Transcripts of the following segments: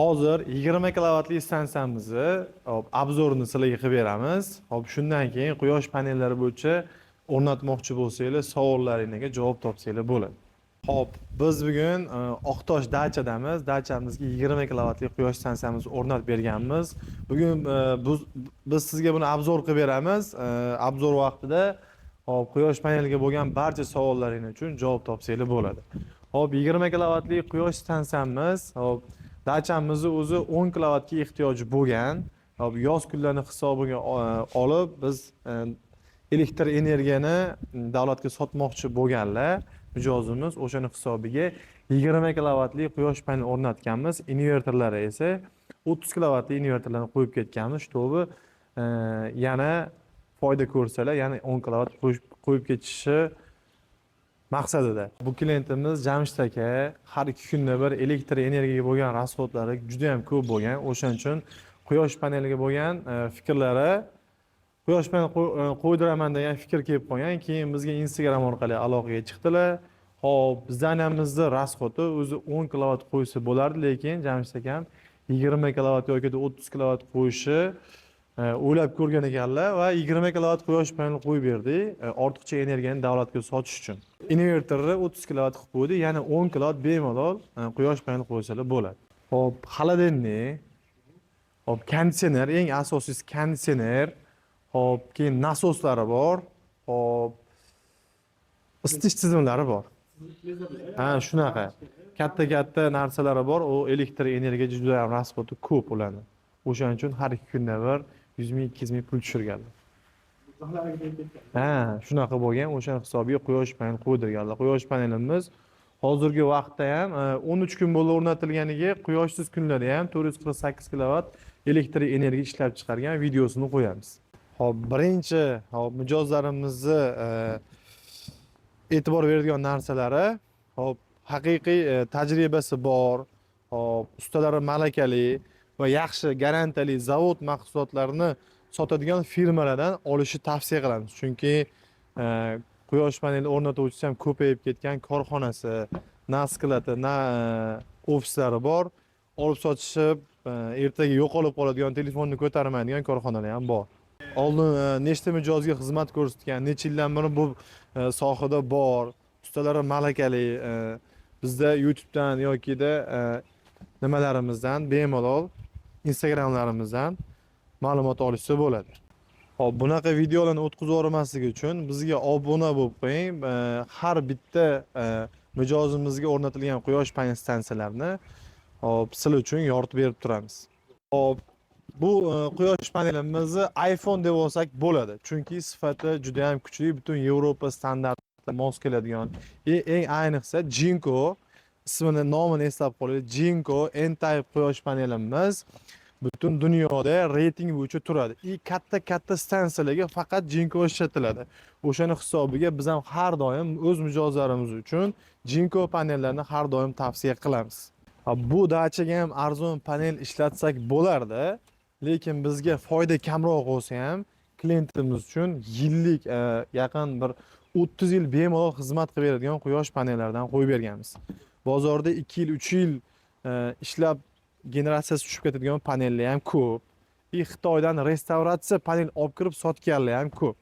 Hozir 20 kilovatli stansiyamizni, hop, обзор ini sizlarga qilib beramiz. Hop, shundan keyin quyosh panellari bo'yicha o'rnatmoqchi bo'lsanglar, savollaringizga javob topsanglar bo'ladi. Hop, biz bugun Oqtosh dachadamiz. Dachamizga 20 kilovatli quyosh stansiyamizni o'rnatib berganmiz. Bugun biz sizga buni обзор qilib beramiz. Обзор vaqtida, hop, quyosh paneliga bo'lgan barcha savollaringiz uchun javob topsanglar bo'ladi. Hop, 20 kilovatli quyosh stansiyamiz, hop, dachamizni o'zi 10 kilovatga ehtiyoji bo'lgan. Hop, yoz kunlarini hisobiga olib biz elektr energiyani davlatga sotmoqchi bo'lganlar, mijozimiz o'shani hisobiga 20 kilovatli quyosh paneli o'rnatganmiz. Invertorlari esa 30 kilovatli invertorlarni qo'yib ketganmiz, чтобы yana foyda ko'rsalar, yana 10 kilovat qo'yib ketishi maqsadida. Bu klientimiz Jamshid aka har 2 kunda bir elektr energiyaga bo'lgan расход lari juda ham ko'p bo'lgan. O'shaning uchun quyosh paneliga bo'lgan fikrlari, quyosh paneli qo'ydiraman degan fikr kelib qolgan. Keyin bizga Instagram orqali aloqaga chiqdilar. Hop, здания mizni расход i o'zi 10 kilovat qo'ysa bo'lardi, lekin Jamshid akam 20 kilovat yoki 30 kilovat qo'yishi o'ylab ko'rgan ekanlar va 20 kilovat quyosh paneli qo'yib berdik, ortiqcha energiyani davlatga sotish uchun. Invertorni 30 kilovat qilib qo'ydik, yana 10 kilovat bemalol quyosh paneli qo'ysalar bo'ladi. Hop, холодильник, hop, konditsioner, eng asosiysi konditsioner, hop, keyin nasoslari bor, hop, isitish tizimlari bor. Ha, shunaqa. Katta katta narsalari bor, u elektr energiya juda ham расход i ko'p ularni. O'shaning uchun har 2 kunda bir 100 ming, 200 ming pul tushirganlar. Ha, shunaqa bo'lgan, o'shani hisobiga quyosh paneli qo'ydirganlar. Quyosh panelimiz hozirgi vaqtda ham 13 kun bo'ldi o'rnatilganiga, quyoshsiz kunlarda ham 448 kilovat elektr energiya ishlab chiqargan, videosini qo'yamiz. Hop, birinchi, hop, mijozlarimizni e'tibor beradigan narsalari, hop, haqiqiy tajribasi bor, hop, ustalari malakali va yaxshi garantiyali zavod mahsulotlarini sotadigan firmalardan olishni tavsiya qilamiz. Chunki quyosh paneli o'rnatuvchisi ham ko'payib ketgan, korxonasi, na склад i, na ofislari bor. Olib sotishib, ertaga yo'qolib qoladigan, telefonni ko'tarmaydigan korxonalar ham bor. Oldin nechta mijozga xizmat ko'rsatgan, necha yildan beri bu sohada bor, ustalari malakali, bizda YouTube'dan yokida nimalarimizdan bemalol Instagramlarimizdan ma'lumot olishsa bo'ladi. Hop, bunaqa videolarni o'tkazib yubormaslik uchun bizga obuna bo'lib qo'ying. Har bitta mijozimizga o'rnatilgan quyosh panel stansiyalarini, hop, sizlar uchun yoritib berib turamiz. Hop, bu quyosh panelimizni iPhone deb olsak bo'ladi. Chunki sifati juda ham kuchli, butun Yevropa standartlariga mos keladigan. Eng ayniqsa Jinko ismini, nomini eslab qoling. Jinko N-Type quyosh panelimiz butun dunyoda reyting bo'yicha turadi. И katta katta stansiyalarga faqat Jinko ishlatiladi. O'shani hisobiga biz ham har doim o'z mijozlarimiz uchun Jinko panellarini har doim tavsiya qilamiz. Ha, bu dachaga ham arzon panel ishlatsak bo'lardi, lekin bizga foyda kamroq bo'lsa ham, klientimiz uchun yillik yaqin bir 30 yil bemalol xizmat qilib beradigan quyosh panellaridan qo'yib berganmiz. Bozorda 2 yil, 3 yil ishlab generatsiyasi tushib ketadigan panellar ham ko'p. И Xitoydan restavratsiya panel olib kirib sotganlar ham ko'p.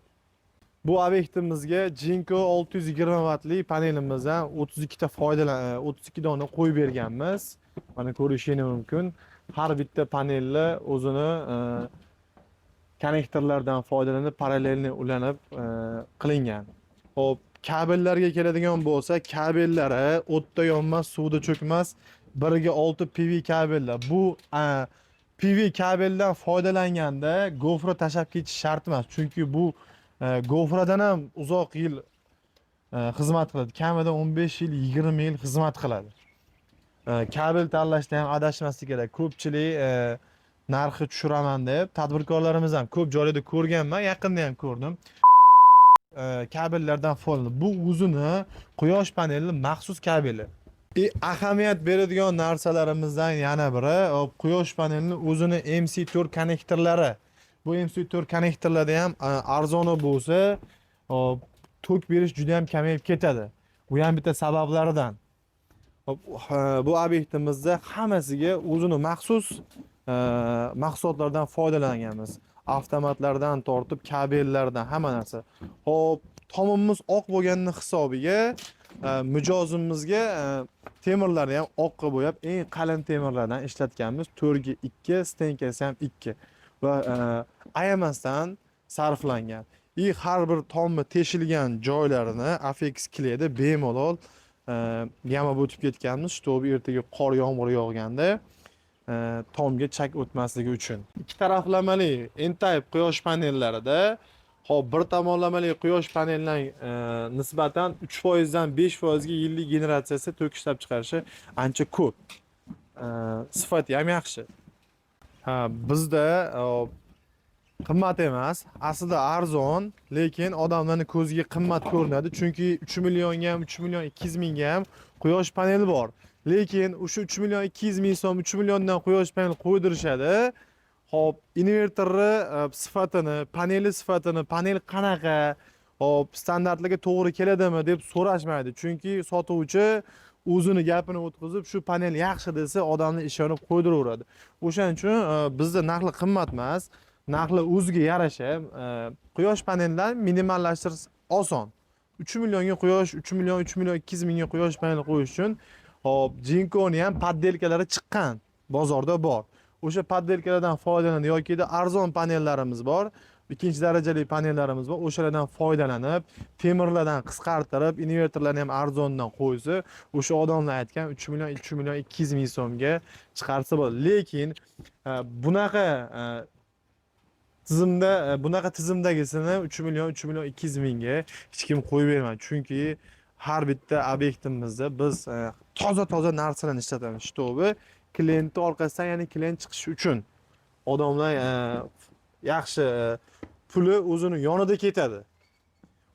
Bu obyektimizga Jinko 620 vatli panelimizdan 32 ta foydalan 32 dona qo'yib berganmiz. Mana, ko'rishingiz mumkin. Har bitta panelni o'zini konnektorlardan foydalanib, параллельный ulanib qilingan. Xo'p, kabellarga keladigan bo'lsa, kabellari o'tda yonmas, suvda cho'kmas, 1 ga 6 PV kabellar. Bu PV kabeldan foydalanganda gofra tashlab ketish shart emas, chunki bu gofradan ham uzoq yil xizmat qiladi. Kamida 15 yil, 20 yil xizmat qiladi. Kabel tanlashda ham adashmaslik kerak. Ko'pchilik narxi tushiraman deb, tadbirkorlarimiz ham ko'p joylarda ko'rganman, yaqinda ham ko'rdim. Kabellardan foydalanadi. Bu o'zini quyosh paneli maxsus kabeli. И ahamiyat beradigan narsalarimizdan yana biri, hop, quyosh panelini o'zini MC4 konnektorlari. Bu MC4 konnektorlarda ham arzoni bo'lsa, hop, tok berish juda ham kamayib ketadi. Bu ham bitta sabablaridan. Hop, bu obyektimizda hammasiga o'zini maxsus mahsulotlardan foydalanganmiz. Avtomatlardan tortib kabellardan hamma narsa. Hop, tomimiz oq bo'lganini hisobiga mijozimizga temirlarni ham oqqa bo'yab, eng qalin temirlardan ishlatganmiz. 4 ga 2, стенка si ham 2 va ayamasdan sarflangan. И har bir tomni teshilgan joylarini Afex клей da bemalol yamab o'tib ketganmiz, чтобы ertaga qor yomg'ir yog'ganda tomga chak o'tmasligi uchun. Ikki taraflamali N-type quyosh panellarida, hop, bir tomonlamali quyosh panelidan nisbatan 3% dan 5% ga yillik generatsiyasi, tok ishlab chiqarishi ancha ko'p. Sifati ham yaxshi. Ha, bizda qimmat emas, aslida arzon, lekin odamlarning ko'ziga qimmat ko'rinadi. Chunki 3 millionga ham, 3 million 200 mingga ham quyosh paneli bor. Lekin o'sha 3 million 200 ming so'm, 3 milliondan quyosh paneli qo'ydirishadi. Hop, invertorni sifatini, paneli sifatini, panel qanaqa, hop, standartlarga to'g'ri keladimi deb so'rashmaydi. Chunki sotuvchi o'zini gapini o'tkazib, shu panel yaxshi desa, odamlar ishonib qo'ydiraveradi. O'shaning uchun bizda narxi qimmat emas, narxi o'ziga yarasha. Quyosh panelidan minimallashtirish oson. 3 millionga quyosh, 3 million, 3 million 200 mingga quyosh paneli qo'yish uchun, hop, Jinkoni ham подделка lari chiqqan, bozorda bor. O'sha подделка lardan foydalanib yokida arzon panellarimiz bor, ikkinchi darajali panellarimiz bor. O'shalardan foydalanib, temirlardan qisqartirib, invertorlarni ham arzondan qo'ysa, o'sha odamlar aytgan 3 million, 3 million 200 ming so'mga chiqarsa bo'ladi. Lekin bunaqa tizimda, bunaqa tizimdagisini 3 million, 3 million 200 mingga hech kim qo'yib bermaydi. Chunki har bitta obyektimizda biz toza toza narsalarni ishlatamiz, чтобы klientni orqasidan, ya'ni klient chiqishi uchun odamlar yaxshi puli o'zini yonida ketadi.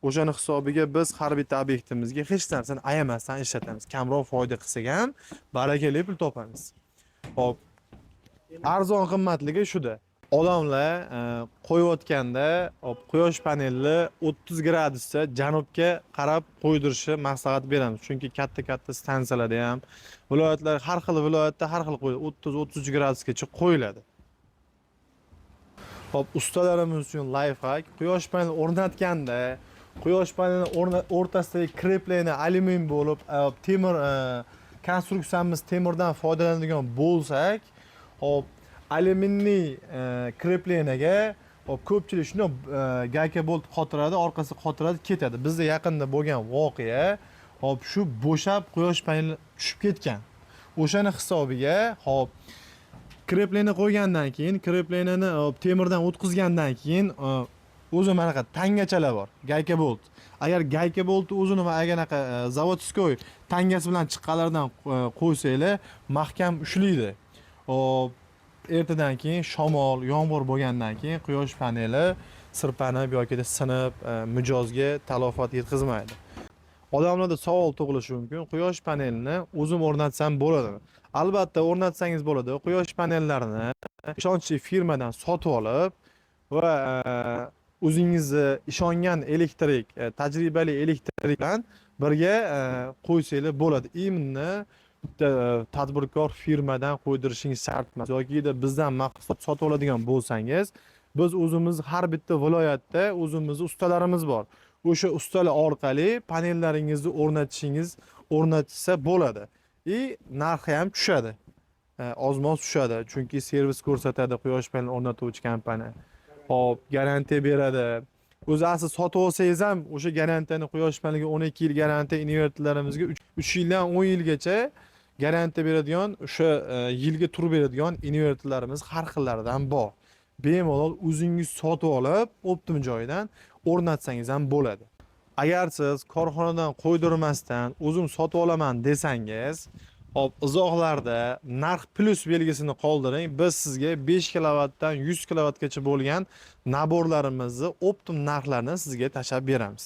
O'shani hisobiga biz har bitta obyektimizga hech narsani ayamasdan ishlatamiz. Kamroq foyda qilsak ham, barakali pul topamiz. Hop, arzon qimmatligi shuda. Odamlar qo'yayotganda, hop, quyosh panelni 30 gradusda janubga qarab qo'ydirishni maslahat beramiz. Chunki katta katta stansiyalarda ham, viloyatlar, har xil viloyatda har xil qo'yiladi, 30, 33 gradusgacha qo'yiladi. Hop, ustalarimiz uchun лайфхак: quyosh paneli o'rnatganda quyosh paneli o'rtasidagi крепление alyumin bo'lib, temir konstruksiyamiz temirdan foydalanadigan bo'lsak, hop, alyuminniy крепление ga, hop, ko'pchilik shundoq gayka bolt qotiradi, orqasi qotiradi, ketadi. Bizda yaqinda bo'lgan voqea, hop, shu bo'shab quyosh paneli tushib ketgan. O'shani hisobiga, hop, крепление qo'ygandan keyin, крепление ni, hop, temirdan o'tkazgandan keyin o'zi manaqa tangachalar bor, gayka bolt. Agar gayka boltni o'zini va agar anaqa заводской tangasi bilan chiqqanlardan qo'ysanglar, mahkam ushlaydi. Hop, ertadan keyin shamol, yomg'ir bo'lgandan keyin quyosh paneli sirpanib yokida sinib, mijozga talofat yetkazmaydi. Odamlarda savol tug'ilishi mumkin: quyosh panelini o'zim o'rnatsam bo'ladimi? Albatta o'rnatsangiz bo'ladi. Quyosh panellarini ishonchli firmadan sotib olib va o'zingizni ishongan elektrik, tajribali elektrik bilan birga qo'ysanglar bo'ladi. Именно bitta tadbirkor firmadan qo'ydirishingiz shart emas yokida bizdan mahsulot sotib oladigan bo'lsangiz, biz o'zimiz har bitta viloyatda o'zimizni ustalarimiz bor. O'sha ustalar orqali panellaringizni o'rnatishsa bo'ladi и narxi ham tushadi. Ozmoz tushadi, chunki servis ko'rsatadi quyosh panel o'rnatuvchi kompaniya. Hop, garantiya beradi. O'zi asli sotib olsangiz ham o'sha garantiyani, quyosh paneliga 12 yil garantiya, invertorlarimizga 3 yildan 10 yilgacha garantiya beradigan, o'sha yilga turib beradigan invertorlarimiz har xillaridan bor. Bemalol o'zingiz sotib olib, оптом joyidan o'rnatsangiz ham bo'ladi. Agar siz korxonadan qo'ydirmasdan o'zim sotib olaman desangiz, hop, izohlarda narx plyus belgisini qoldiring. Biz sizga 5 kilovatdan 100 kilovatgacha bo'lgan набор larimizni оптом narxlarini sizga tashlab beramiz.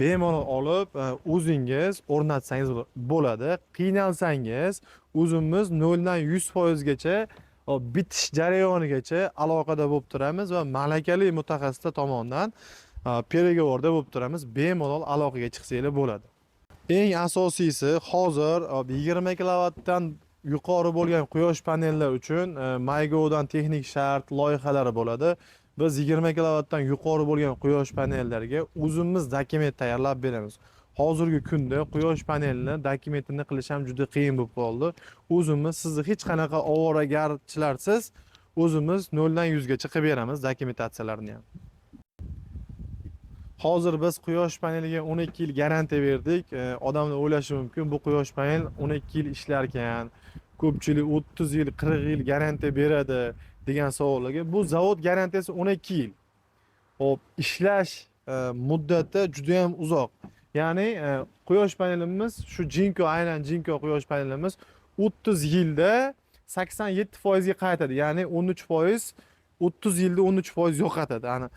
Bemalol olib, o'zingiz o'rnatsangiz bo'ladi. Qiynalsangiz, o'zimiz 0 dan 100 foizgacha, hop, bitish jarayonigacha aloqada bo'lib turamiz va malakali mutaxassislar tomonidan переговор da bo'lib turamiz. Bemalol aloqaga chiqsanglar bo'ladi. Eng asosiysi, hozir 20 kilovatdan yuqori bo'lgan quyosh panellar uchun MyGo'dan texnik shart loyihalari bo'ladi. Biz 20 kilovatdan yuqori bo'lgan quyosh panellariga o'zimiz dokument tayyorlab beramiz. Hozirgi kunda quyosh panelini dokumentini qilish ham juda qiyin bo'lib qoldi. O'zimiz sizni hech qanaqa ovoragarchilarsiz o'zimiz 0 dan 100 gacha qilib beramiz dokumentatsiyalarni ham. Hozir biz quyosh paneliga 12 yil garantiya berdik. Odamlar o'ylashi mumkin, bu quyosh panel 12 yil ishlar ekan, ko'pchilik 30 yil, 40 yil garantiya beradi degan savollarga, bu zavod garantiyasi 12 yil. Xo'p, ishlash muddati juda ham uzoq. Ya'ni quyosh panelimiz, shu Jinko, aynan Jinko quyosh panelimiz 30 yilda 87% ga qaytadi. Ya'ni 13%, 30 yilda 13% yo'qotadi. Ana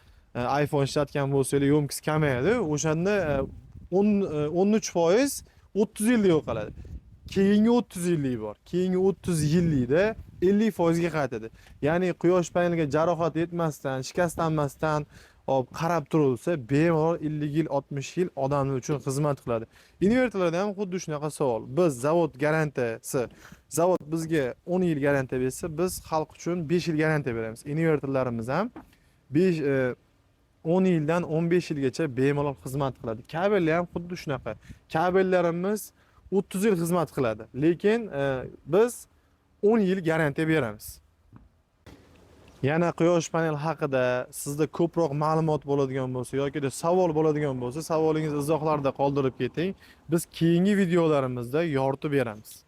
iPhone ishlatgan bo'lsanglar, ёмкость kamayadi. O'shanda 10 13% 30 yilda yo'qoladi. Keyingi 30 yillik bor. Keyingi 30 yillikda 50% ga qaytadi. Ya'ni quyosh paneliga jarohat yetmasdan, shikastlanmasdan hop qarab turilsa, bemalol 50 yil, 60 yil odamlar uchun xizmat qiladi. Invertorlarda ham xuddi shunaqa savol. Biz zavod garantiyasi, zavod bizga 10 yil garantiya bersa, biz xalq uchun 5 yil garantiya beramiz. Invertorlarimiz ham 5 10 yildan 15 yilgacha bemalol xizmat qiladi. Kabellar ham xuddi shunaqa. Kabellarimiz 30 yil xizmat qiladi, lekin biz 10 yil garantiya beramiz. Yana quyosh panel haqida sizda ko'proq ma'lumot bo'ladigan bo'lsa yoki savol bo'ladigan bo'lsa, savolingizni izohlarda qoldirib keting. Biz keyingi videolarimizda yoritib beramiz.